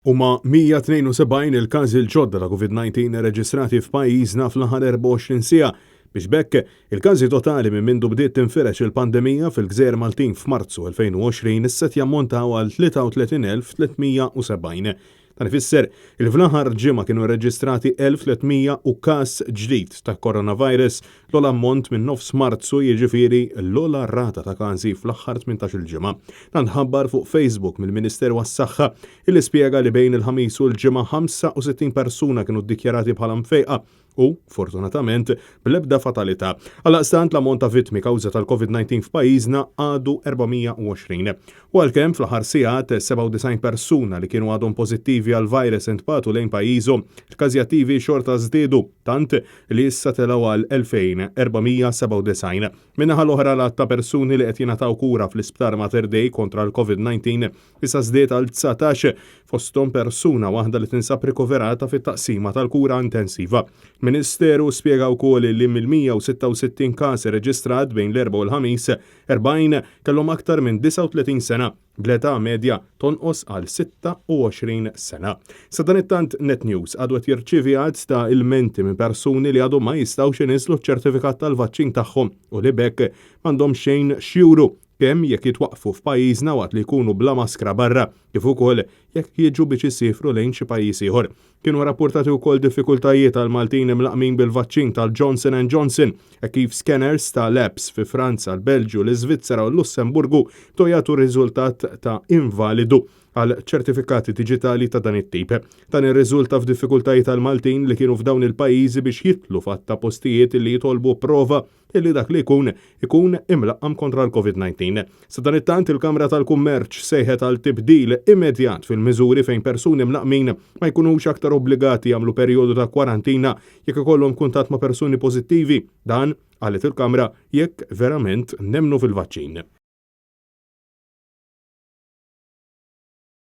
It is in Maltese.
Huma 172 il-każi l-ġodda ta' Covid-19 irreġistrati f'pajjiżna fl-aħħar 24 siegħa biex b'hekk il-każi totali minn mindu bdiet tinfirex il-pandemija fil-gżejjer Maltin f'Marzu 2020 issa qed jammontaw għal 33,370. Dan ifisser li fl-aħħar ġimgħa kienu rreġistrati 1,300 u każ ġdid ta' coronavirus, l-ogħla ammont minn nofs Marzu jiġifieri l-ogħla rata ta' każi fl-aħħar 18-il ġimgħa. Dan tħabbar fuq Facebook mill-Ministeru għas-Saħħa illi spjega li bejn il-Ħamis u l-Ġimgħa 65 persuna kienu ddikjarati bħala mfejqa u, fortunatament, bl-ebda fatalità. Għaldaqstant l-ammont ta' vittmi kawża tal-Covid-19 f'pajjiżna għadu 420. U għalkemm fl-aħħar sigħat 97 persuna li kienu għadhom pożittivi għall-virus intbagħtu lejn pajjiżhom, il-każi attivi xorta żdiedu tant li issa telgħu għal 2,497. Min-naħa l-oħra l-għadd ta' persuni li qed jingħataw kura fl-Isptar Mater Dei kontra l-Covid-19 issa żdied għal 19, fosthom persuna waħda li tinsab rikoverata fit-taqsima tal-kura intensiva. Ministeru spjega wkoll li mill-166 każ irreġistrat bejn l-Erbgħa u l-Ħamis, 40 kellhom aktar minn 39 sena, bl-età medja tonqos għal 26 sena. Sadanittant Net News għadu qed jirċievi għadd ta' ilmenti minn persuni li għadhom ma jistgħux iniżżlu ċ-ċertifikat tal-vaċċin tagħhom u li b'hekk m'għandhom xejn x'juru kemm jekk jitwaqqfu f'pajjiżna waqt li jkunu bla maskra barra, kif ukoll jekk jiġu biex isiefru lejn xi pajjiż ieħor. Kienu rapportati wkoll diffikultajiet għal Maltin imlaqqmin bil-vaċċin tal-Johnson and Johnson, hekk kif scanners ta' labs fi Franza, l-Belġju, l-Iżvizzera u l-Lussemburgu bdew jagħtu riżultat ta' invalidu għal ċertifikati diġitali ta' dan it-tip. Dan irriżulta f'diffikultajiet għal Maltin li kienu f'dawn il-pajjiżi biex jidħlu f'għadd ta' postijiet li jitolbu prova illi dak li jkun ikun imlaqqam kontra l-Covid-19. Sadanittant il-Kamra tal-Kummerċ sejħet għal tibdil immedjat fil-miżuri fejn persuni mlaqqmin ma jkunux aktar obbligati jagħmlu perjodu ta' kwarantina jekk ikollhom kuntatt ma' persuni pożittivi. Dan, qalet il-Kamra, jekk verament nemmnu fil-vaċċin.